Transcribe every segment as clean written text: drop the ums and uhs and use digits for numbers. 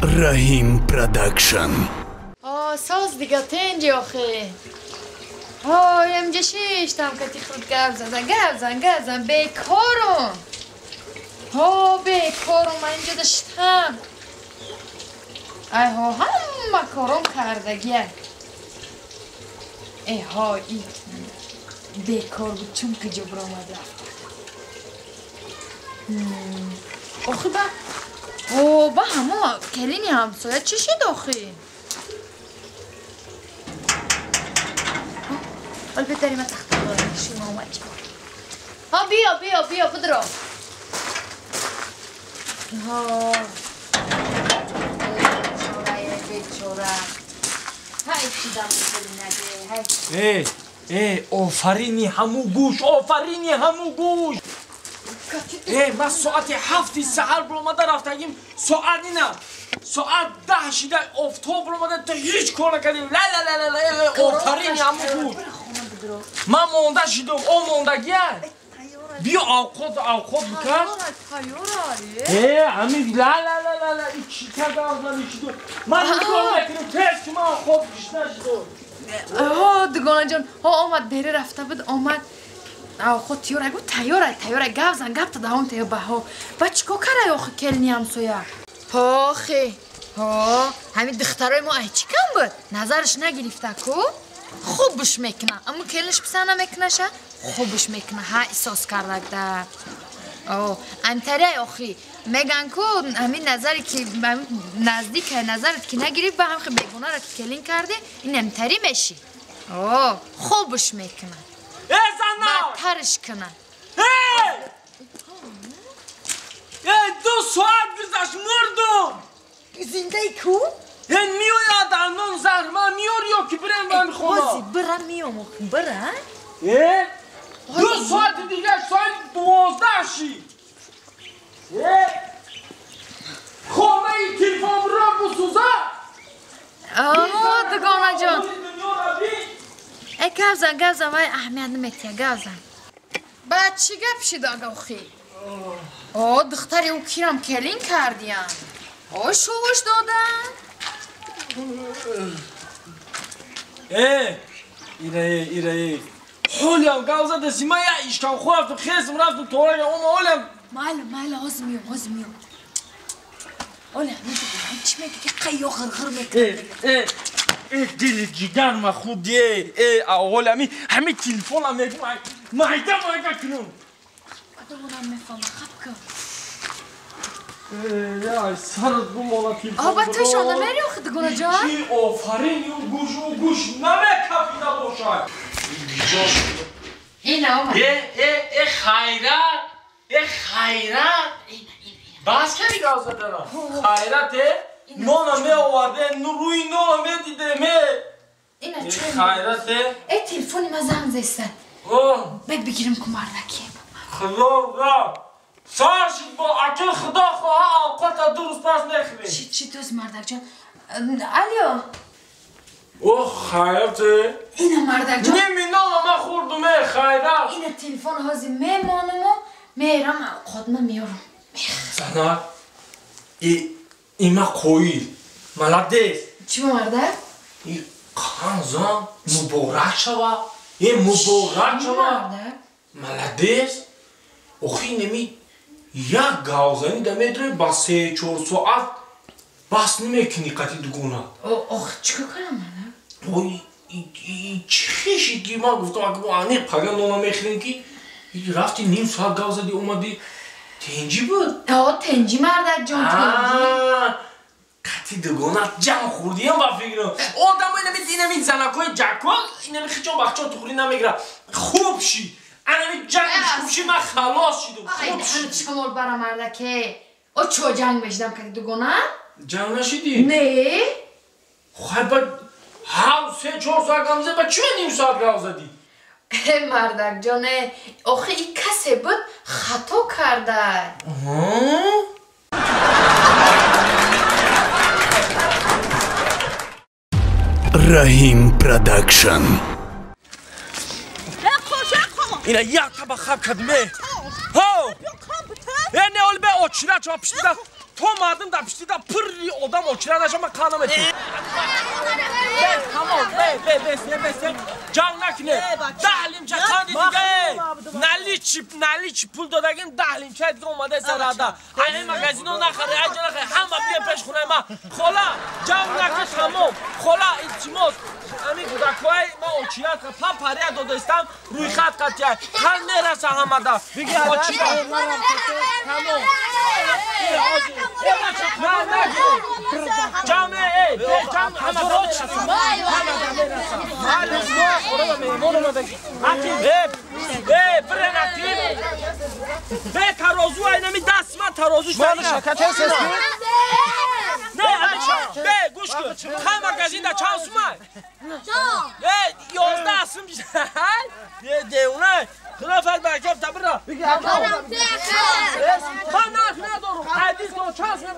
Раҳим Продакшн. Соз дига тенҷи охе. Ҳой, амҷа шиштам кати худ гап зада, гап зан, гап зан, бекорум. Ҳо, бекорум, ман инҷа даштам. Ай ҳо, ҳама кором кардагия. Э ҳо, и бекор буд, чун куҷо биромад рафта. Охи ба О, ба ҳамо келини ҳамсоя чӣ шид охи? Ҳол бетари ма тахта дорам, шумо омад чӣ? Ҳа, биё, биё, биё, бидро. Ҳо. Бечора, бечора. Ҳай чидам наде, ҳай. Э, э, офарини ҳаму гӯш, офарини ҳаму гӯш. Э, ман соати 7 саҳар биромада рафтагим, соат ина, соат 10 шида офтоб биромада, то ҳеҷ кор накардем. Ла ла ла ла, офарини ҳаму гӯш. Ман монда шидам, о мондагия. Биё авқот, авқот бикар. Э, ҳамин ла ла ла ла ла, и чӣ кардам ман шидам. Ман кор накардам, тез ки ман авқот гишна шидам. Ҳо, дугонаҷон, ҳо омад, бере рафта буд, омад. Авқот тиёра, гу тайёра, тайёра, гап зан, гап та давом тайёр баҳо. Ба чӣ кор карай охи келини ҳамсоя? Ҳохи, ҳо, ҳамин духтарои мо ай чӣ кам буд? Назараш нагирифта ку? Хубш мекуна. Аммо келинаш писанд намекунаша? Хубш мекуна, ҳа эҳсос кардагда. О, амтарай охи, меган ку ҳамин назаре ки наздик назарат ки нагирифт, ба ҳам бегонара ки келин карди, ин амтари меши. О, хубш мекуна. Э, зана! Бадтарш куна. Э! Э, 2 соат гузашт, мурдум! Зиндаи ку? Э, меояд анон заҳр, ман меёр ё ки бирем ба ҳамин хона? Ҳози бира меём, охи, бира. Э? 2 соати дигар соати 12 шид. Э? Хонаи телефонро бисӯза? О, дугонаҷон. Э, гап зан, гап зан, вай аҳамият наметиҳа, гап зан. Баъд чӣ гап шид ага охи? О, духтари ӯ кирам келин кардиян. О, шувуш додан. Э, ира, э, ира, э. Ҳолиам гап задаси, ман як ишкамхӯр рафтум, хезм рафтум, торага ома ҳолиам. Майли, майли, ҳозир меём, ҳозир меём. Оля, ҳамин чӣ мегӯ ки қайё ғирғир мекунад? Э, э, э, дили ҷигар ма худи, э, э, ҳоли ҳамин, ҳамин телефонам мегӯм, майда майда кунам. Одамонам мефаҳмам, хаб кун. Э, сарат бумона телефон. О, ба ту шонда мери охи дугонаҷон? Чӣ офарин, ю гӯш, ю гӯш намекафида бошад. Ина омад. Э, э, э, хайрат, э, хайрат. Бас кардӣ гап задана? Хайрат, э? Нона меоварде, рӯи нона медиде, ме. Ина чӣ? Хайрат, э? Э, телефони ма занг зеста. О. Бед бигирим ку мардаки. Худо, сар шид бо аки худо хоҳа авқота 2 рӯз пас мехӯрем. Чӣ, чӣ дӯст мардакҷон? Алё. О, хайрат, э? Ина мардакҷон. Ними нона ма хӯрдум, э, хайрат. Ина телефон ҳозир мемонуму мерам авқотма меёрам. Зана, и има қоил. Молодец. Чӣ мардак? И қанзан муборак шава. Э, муборак шава. Молодец. Охи неми як гавзани да метрои ба 3-4 соат бас намекунӣ қати дугона. Ох, чӣ кор кардам мардак? Ой, чӣ хешид ки ман гуфтам, ака аниқ пага нона мехӯрем ки рафти ним соат гав зади омадӣ. Тенҷи буд? О, тенҷи мардакҷон, тенҷи. Қати дугона ҷам хӯрдиям ба фикрам. Одамо инами инами занакҳои ҷакко, инами хичон бахчон тухрӣ намегирад. Хуб шид. Анами ҷангш хуб шид, ман халос шидам. Хуб шид. Шамол бара мардаке. О, чо ҷанг мешидам қати дугона? Ҷанг нашидӣ? Не. Хай ба ҳав 3-4 соат гап зад, ба чӣ ним соат гап задӣ? Э, мардакҷон, э, охи и касе буд хато карда. Раҳим Продакшн. Ина як таба хаб кардим, э. Ҳо! Э, не, оли бе очира чо пишида. То мардум дар пиштида пурри одам очира наша ман қанд наметиҳам. Тамом, бе, ҷанг накунед. 10 лимча қанди дига. Наличи пул додагим 10 лимча дига омада сарада. Ҳамин магазино нахаре, аҷа нахаре, ҳама биё пеш хонаи ман. Хола, ҷанг накун, тамом. Хола, илтимос. Ҳамин кӯдакҳои ман очират пам пария додаистам, рӯйхат қатия. Қанд мераса ҳамада. Очират. Тамом. Ҷамъ, эй, ҷамъ ҳама мераса. Бе тарозу айнами даст ман тарозу не бе гӯш кун ҳам магазинда чанд сумай 11 сум девона хилофат баракат табира ман нарх надорам ҳадис чанд сум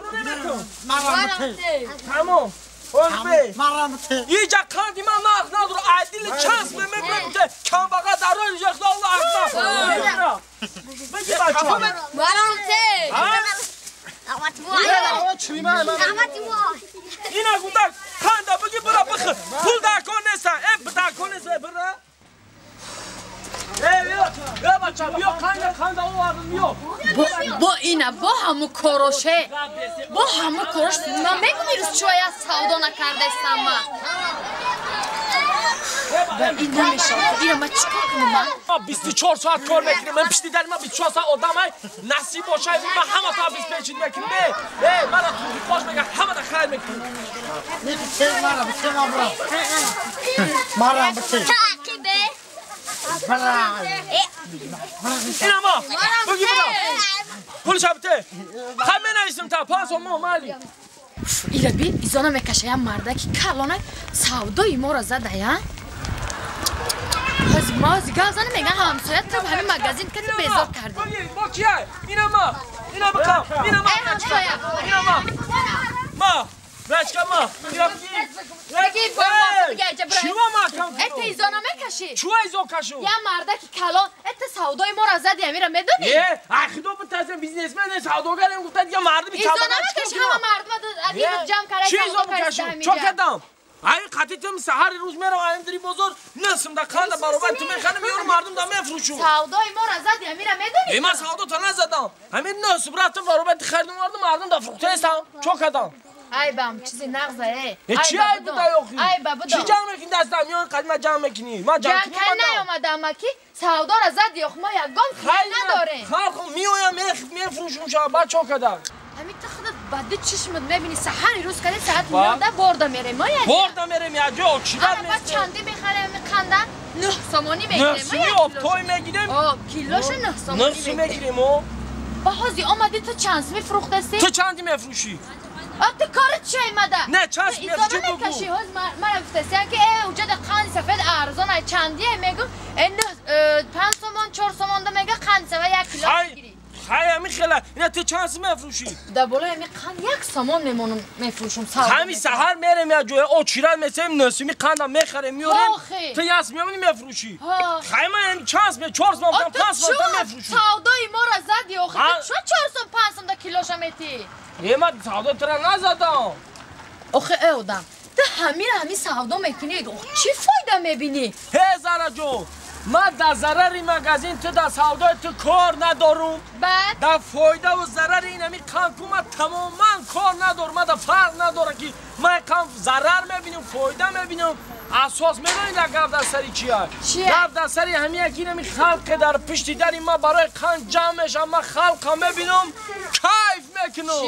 наметавон тамом иҷа қанди ман нарх надорам адили чанд сум мебурам камбаға дарои Аллоҳ акбар бигир бачаҳо ина гудак қанда бигир бира бихӯр пул дар кор нест дар кор нест бира э бача биё қанда қанда овардам биё бо ина бо ҳаму короше бо ҳаму корош ман мегум ирӯз чӯя савдо накардаистам ман ин намешавад ира ман чӣ кор кунам ман 24 соат кор мекунем ман пишти дари ман 24 соат одам ай насиб бошад ман ҳама та обеспечить мекунем э мара туфиқош мега ҳама да хайр мекунем мара бите ина ма буги бира пулша бите хай менависем та 5 сомон мали ира би изона мекаша я мардаки калона савдои моро задая ҳозир ма ҳозир гап зана меган ҳамсоя ту ҳамин магазин кати безор кардӣ бо кия ина ма ина бикам ина ма эй ҳамсоя ина ма ма рачка ма ина бигӣ бо ма бига иҷа бира чиво ма кам эта изона мекашӣ чиво изо кашу я мардаки калон эта савдои моро зади амира медонӣ э ахидо битасем бизнесмен савдогарем гуфта дига мардуми изона мекашӣ ҳама мардума адирӯз ҷамъ карда чи изо бикашу чо кардам ай қатитим саҳари рӯз мерам аим бозор несим да қанда баробар ту мехарам меёрам мардум да мефурӯшум савдои моро зади амира медонӣ э ман савдо та назадам ҳамин несим рафтам баробар харидам овардам мардум да фурӯхтаистам чо кардам ай бам чизи нағза э чи ай буда ёхи ай ба буда чи ҷамъ мекунӣ дастам меён қадима ҷамъ мекунӣ ман ҷамъ кай наёмадам ки савдора зади ёх мо ягон надорем халқ меоям мефурӯшум ша баъд чо кардам ҳамин ту худат ба ду чишмат мебинӣ саҳари рӯз кади саат 9 борда мерем мо як борда мерем як ҷо чида баъд чанди мехарем қанда 9 сомонӣ мегирем 9 сомонӣ обтой мегирем килоша 9 сомонӣ 9 сом мегирем о ба ҳозир омадӣ ту чанд сомӣ фурӯхтасӣ ту чанди мефурӯшӣ ту кори чи омада не чанд сом мефурӯшӣ мекашӣ ҳоз мара гуфтасиям ки э уҷада қанди сафед арзон ай чандие мегум э 5 сомон 4 сомонда мега қанди сафед 1 кило мегирӣ хай ҳамин хела ина ту чанд сом мефурӯшӣ дар болои ҳамин қанд 1 сомон мемонам мефурӯшум ҳамин саҳар мерем як ҷоя очират месем носими қанда мехарем меорем ту як сом мемонӣ мефурӯшӣ хай ман чанд сом 4 сом 5 сом мефурӯшам савдои моро зади охи ту чо 4 сом 5 сом да килоша метӣ е ман савдо тура назадам охи э одам ту ҳамира ҳамин савдо мекунӣ чӣ фоида мебинӣ ҳе зараҷон ман дар зарари магазин ту дар савдои ту кор надорум дар фоидаву зарари ин ҳамин қанд ку ман тамоман кор надорум ман дар фарқ надорам ки ман қанд зарар мебинам фоида мебинам асос медонӣ дар гап дар сари чия гап дар сари ҳамин як ин ҳамин халқе дар пишти дари ман барои қанд ҷамъ мешавам ман халқа мебинам кайф мекунам